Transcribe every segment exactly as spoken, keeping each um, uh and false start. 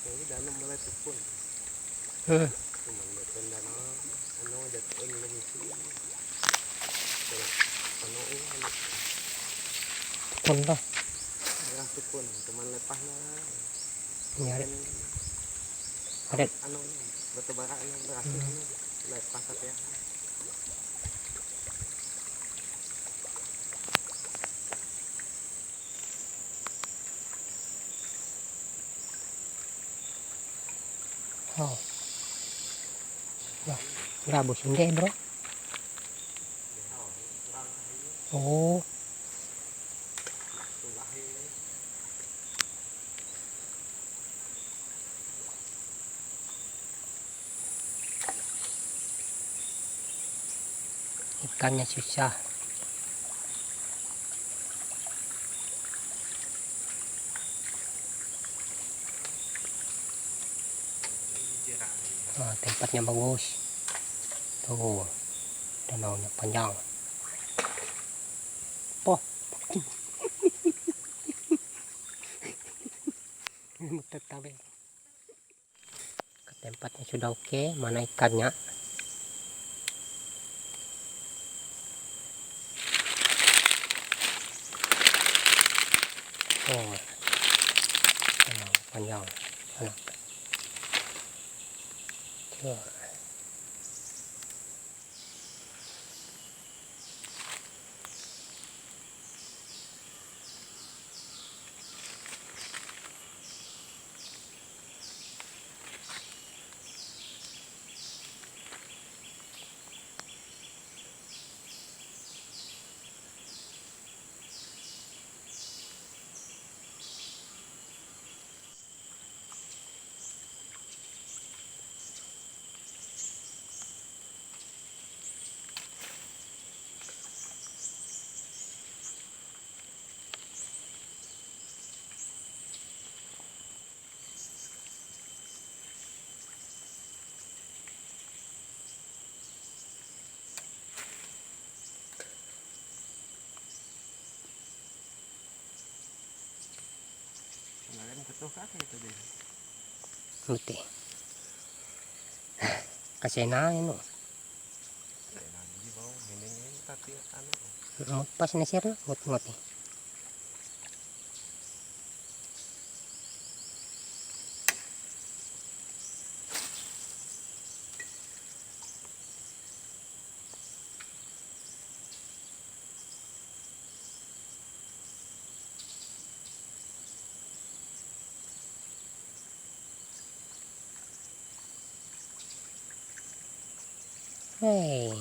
Jadi danau mulai tukun. Hmm. Cuman betul danau, anu, jatuh belum isi. Terus, anu, ini, anu. Tukun toh. Ya, tukun, cuman lepah nah. Nyari. Ada. Anu, batu bara, anu, berasnya, hmm, anu, lepah tapi ya. Oh. Nah, gabus inde, bro. Oh. Ikannya susah. Nah, tempatnya bagus. Tuh, danaunya panjang. Poh. Muter tabe. Tempatnya sudah oke, mana ikannya? Oh, panjang, panjang. Anak. Tuh. Kemarin ketuh kaki itu deh. Mutih. Kasih naik, no. Kasih naik, jadi mau mending ini tapi anu. Mut pas nasir, mut, mut nih. Hei.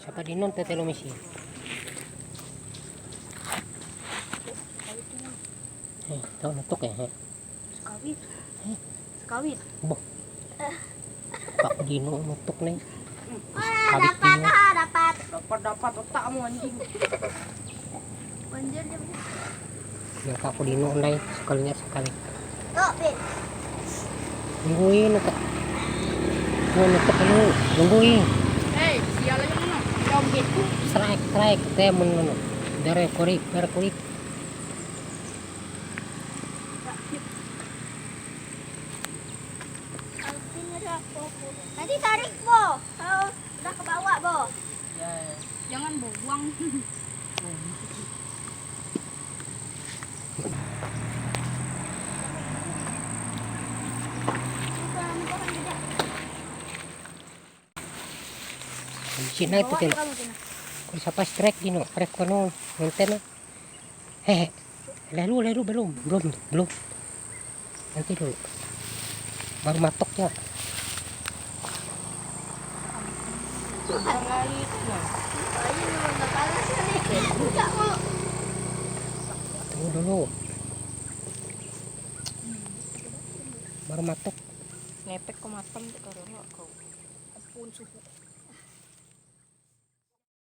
Sapa dinon teh telo misi? Eh, tau nutuk ya, eh. Sekawit. Eh. Sekawit. Boh. Pak dino nutuk nih. Sekawit dapat, dino. Ah, dapat. Dapat, dapat otakmu, anjing. Anjir, dia. Yang aku dino ndai sekalinya sekali. Oh, Pin. Tungguin, nutuk. Mau nutuk dulu, tungguin. Hei, sial aja mana? Yang gitu. Strike, strike, teh mun ngono. Dare korik, dare korik. Nanti tarik, Bo. Kalau udah ke bawah, Bo. Ya, ya. Jangan, Bo, buang. Sini itu telo. Kau sapa strike dino, strike kono, nonton. Hehe. Lalu, lalu belum, belum, belum. Nanti dulu. Baru matok ya. Tunggu dulu. Baru matok. Ngepek ke matam tuh karena kau. Ampun, suhu.